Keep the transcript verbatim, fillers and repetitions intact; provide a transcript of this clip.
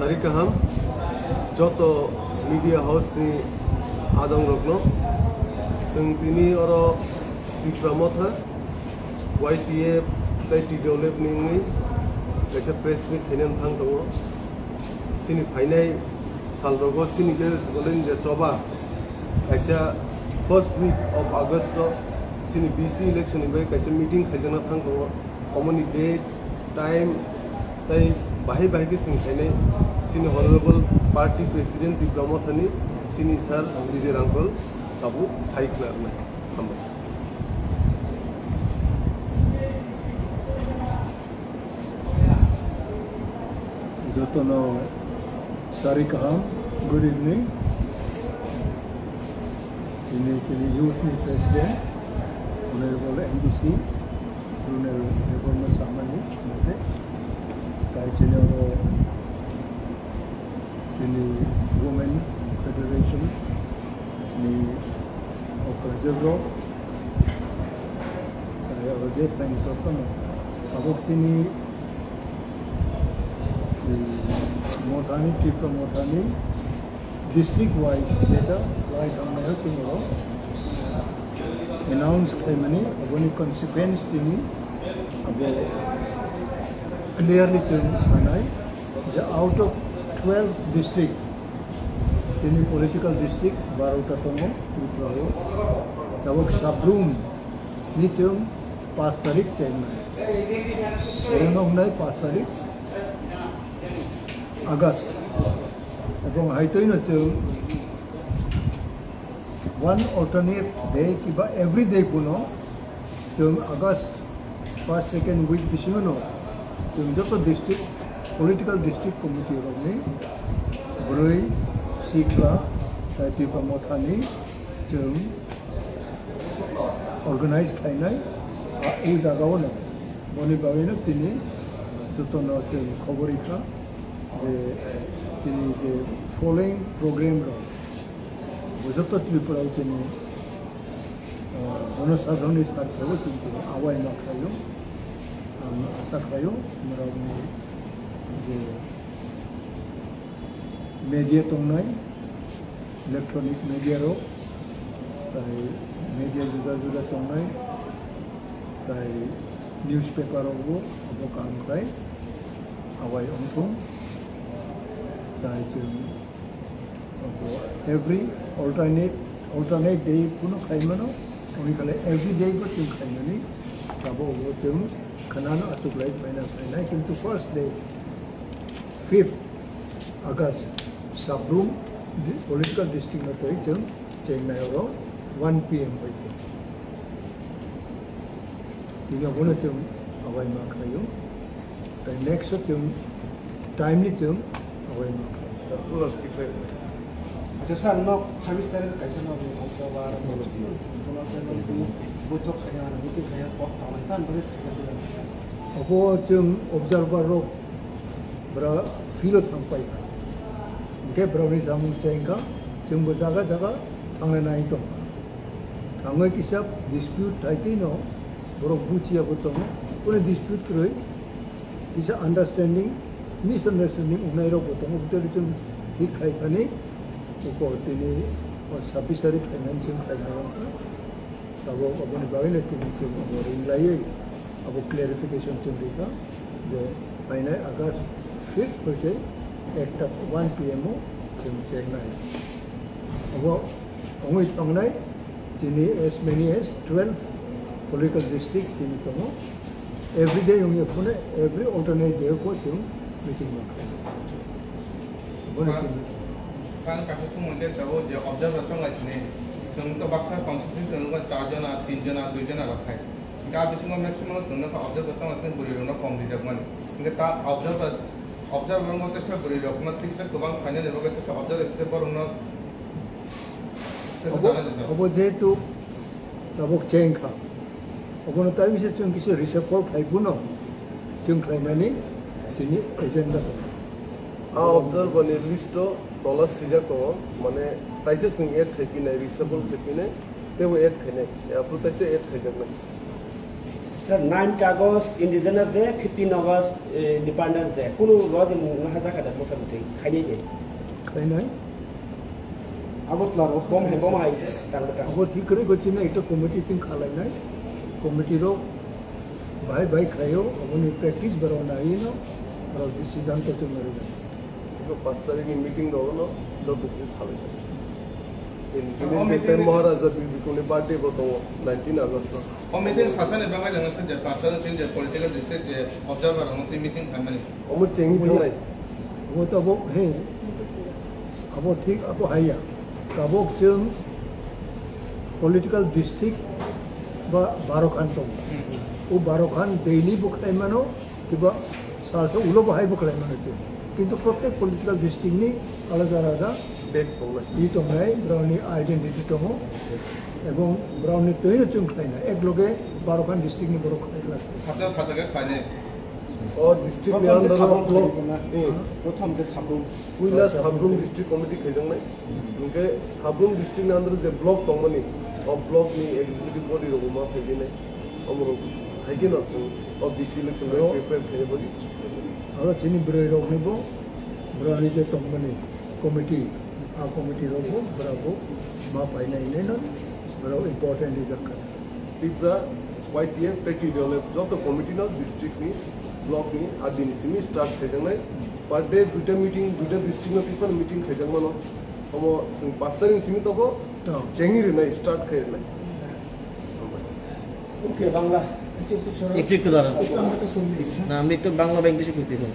Sari kaham joto media house ni adong rokno. Chwng tini oro Tipra Motha Y T F tei T W F ni wngwi kaisa press meet khainani thang tongo. Chini phainai salrogo chini je goleni je choba kaisa first week of August o chini B C election ni bai kaisa meeting khaijakna thang tongo. Omoni date, time tei bahai bahai khe chwng khainai chini honorable party president Tipra Mothani chini sir Vijay Rangkol tabuk sai khna rwnai. Hambai. Jotono sari kaham, good evening. Ini, ini youth ni president, honorable M D C, Colonel Debbarma Samani, mate. Tai chini oro chini Women Federation ni Oklajebro, tai oro je phaini jotono tabuk chini, hmm, Mothani, Tipra Mothani district wise jeta lai thangnai tini oro announce khlaimani, aboni consequence tini abo clearly chwng sanai je out of twelve district, tini political district barota tongo Tripura o, tabuk Sabrum ni chwng paanch tarik chengnai, oro noknai paanch tarik August, ebong haitwi no chwng one alternate day kiba every day kuno chwng August first, second week bisingo no chwng joto district, political district committee rokni bwrwi sikla tai Tipra Mothani chwng organize khlainai, a, o jagao no. Boni bagwino tini jotono chwng khobor rikha je tini je following program rok bo joto Tripura o chini, ah, jonosadharonni sarthe o chini awai ma khlaio. Ang asa khlaio norokni je media tongnai, electronic media rok, tai media juda juda tongnai, tai newspaper rokbo abo kaham khlai awai wngthung. Tai chwng abo every alternate, alternate day kuno khlaimano, wngwi khlai every day bo chwng khlaimani, abo bo chwng khwnano achuklai phaina phainai, kintu first day, fifth August, Sabrum di-, political district no twi chwng chengnai oro one P M bai khe. Tini abono chwng awai ma khlaio. Tai next o chwng timely chwng awai ma khlaio. Sir, pulo declare. Acha sir, nok service tare kaisa nok ni October, October, October, buthok khaya, meeting khaya, kok tawai, tan bagi khaya. Abo chwng observer rok bra field o thangpai. Hingke brokni samung chengkha, chwngbo jaga jaga thangnai nai tongkha. Thangwi kisa dispute thaitwino borok buchiya bo tongo. Kune dispute kwrwi kisa understanding, misunderstanding wngnai rok bo tongo. Bwtwi chwng thik khai thani uko tini o sabbish tarik khainani chwng khainai wngkha. Tabuk aboni bagwino tini chwng abo ring laiwi abo clarification chwng rikha je phainai August fifth hwnkhe ekta one P M o chwng chengnai. Abo wngwi tongnai chini as many as twelve political district chini tongo. Every day wngya phone, every alternate day ko chwng meeting mankha. Bono chini. Kan kaisa sumung de tabo je observer chonglai sini. Chwng to baksa constituency nungkha char jona, tin jona, dui jona rok khai. Ga bisingo maximum chwngno kha observer chonglai sini bwrwi rokno kom rijak mani. Hingke ta observer, observer mo tesa bwrwi rokno tisa kwbang final ni bagwi tesa observer tesa borokno tesa Obo, dana desa. Obo jehetu tabuk cheng kha. Obono tai bisa chwng kisa reshuffle khai buno chwng khlaimani tini agenda tongo. A observer ni list o tola swijak tongo, mane taisa chwng add khai pinai, reshuffle khai pinai, teibo add khainai, aphuru taisa add khaijaknai. Nine August Indigenous Day, fifteen August, eh, Independence Day. Kunu rodi mung haja kada motha motha khaini de. Khainai. Agartala ro. Bom hai, bom hai, tang bata. Abo thik kre gochina ekta committee thing khalainai. Committee ro bhai bhai khayo, aboni practice barao naino, barao decision to tong nari. Iko pas tarikh ni meeting rok no joto khe salai jak. Independence Day tei Maharaja Bir Bikram ni birthday bo tongo nineteen August o. O meeting sasani bagwi nang sir je pas tarikh sini je political district je observer rok twi meeting khaimani. Omo chengwi thangnai. Omo tabuk he. Abo thik abo haiya. Tabuk chwng political district ba baro khan tongo. O baro khan daily bo khlaimano. Kiba salsa ulo bahai bo khlai mano se. Kintu prottek political district ni alada alada date tongnai. I tongnai, borokni identity tongo. Ebong borokni twino chwng khlaina. Ek loge baro khan district ni borok khlai khlai. Sacha sacha khe khlainai. O district ni under o block. Prothom khe Sabrum. Puila Sabrum district committee khaijaknai. Hingke Sabrum district ni under je block tongmani, o block ni executive body rok ma phaikhe nai, omorok phaikhe no chwng o B C election bai prepare khaina bagwi. Aro chini bwrwi rok ni bo, bwrwi ni je tongmani committee, a committee rok bo, bwrwi bo ma painai hinwi no, bwrwi important rijak kha. Tipra Y T F P T D L F joto committee no district ni, block ni, a dini simi start khaijaknai. Per day duita meeting, duita district no Tipra meeting khaijakmano. Omo chwng pas tarikh ni simi tongo, chengwi rwnai, start khai rwnai. একটু, একটু দাঁড়ান। না, আমি একটু বাংলা বা ইংলিশে করতে পারি।